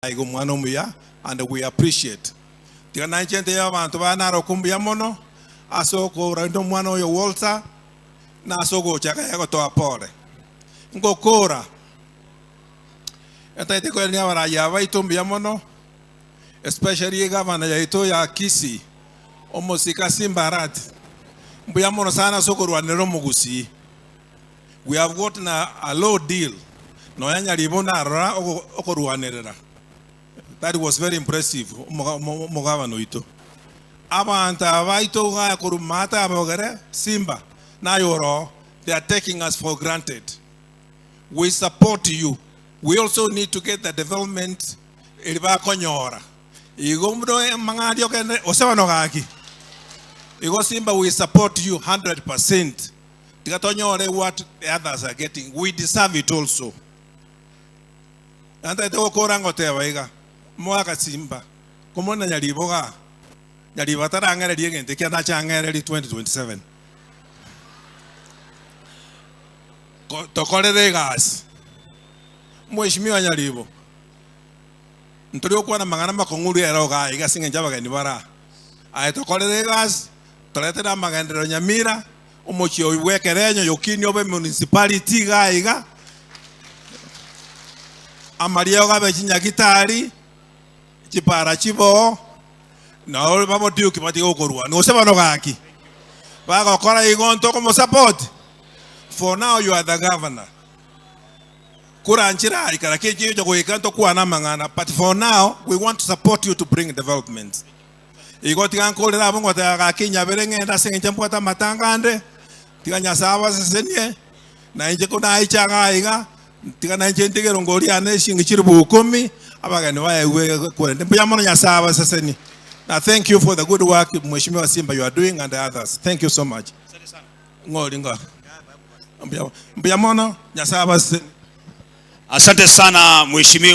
Aiga omwana omuya and we appreciate. Tiga nainche ntebie abanto baya naroka mbuya mono ase okorenda omwana oyo Walter na ase ogocha gaya gotoa pole. Ngokora ntagete koerania abarai aba baito mbuya mono especially egavana yaito ya Kisii omosike Simba Arati mbuya mono sana ase okorwanera omogusii. We have gotten a low deal nonya Nyaribo narora okorwanerera that was very impressive omogabana oito. Abanto aba baito iga korwa maate abogere Simba naye oroo they are taking us for granted. We support you we also need to get the development eri bakonyora igo buna amang'ana aria okende gose bono gaki igo Simba we support you 100%. Tiga tonyore what the others are getting, we deserve it also. Nantagete gokora ngoteba iga, omogaka Simba, komona Nyaribo igaa, Nyaribo atarang'ereria egento ekia nache ang'ererie 2027. Ko tokorere egasi. Mweshimiwa Nyaribo, ntori gokwana amang'ana amakong'u rero igaa iga ase eng'encho abageni bare aa. Aye tokorere egasi, toretere amagenderero Nyamira, Omochie oyo bw'ekerenyo yokinie obe municipality iga iga, amariogo abe chinyagitari, chipara chiboo, nao baboduke batige gokorwania. Gose bono gaki, bagokora igo ntokomosupport? For now you are the governor. Koranchera aye kara kechigocha goika ntokwane amang'ana but for now we want to support you to bring development. Igo tiga nkorere abwo ngoteba gaki inyabere ng'ende ase engencho mbwate amatanga ande, tiga Nyasae abasesenie, na inche ko naiche iga iga, tiga nainche ntige erongori yane eshingi chilifu ikomi, abageni baegwe korende mbuya mono Nyasae abasesenie. Na thank you for the good work Mheshimiwa Simba you are doing and the others. Thank you so much. Ng'ori ng'a mbuya mbuya mono Nyasae abasesenie. Asante sana mheshimiwa.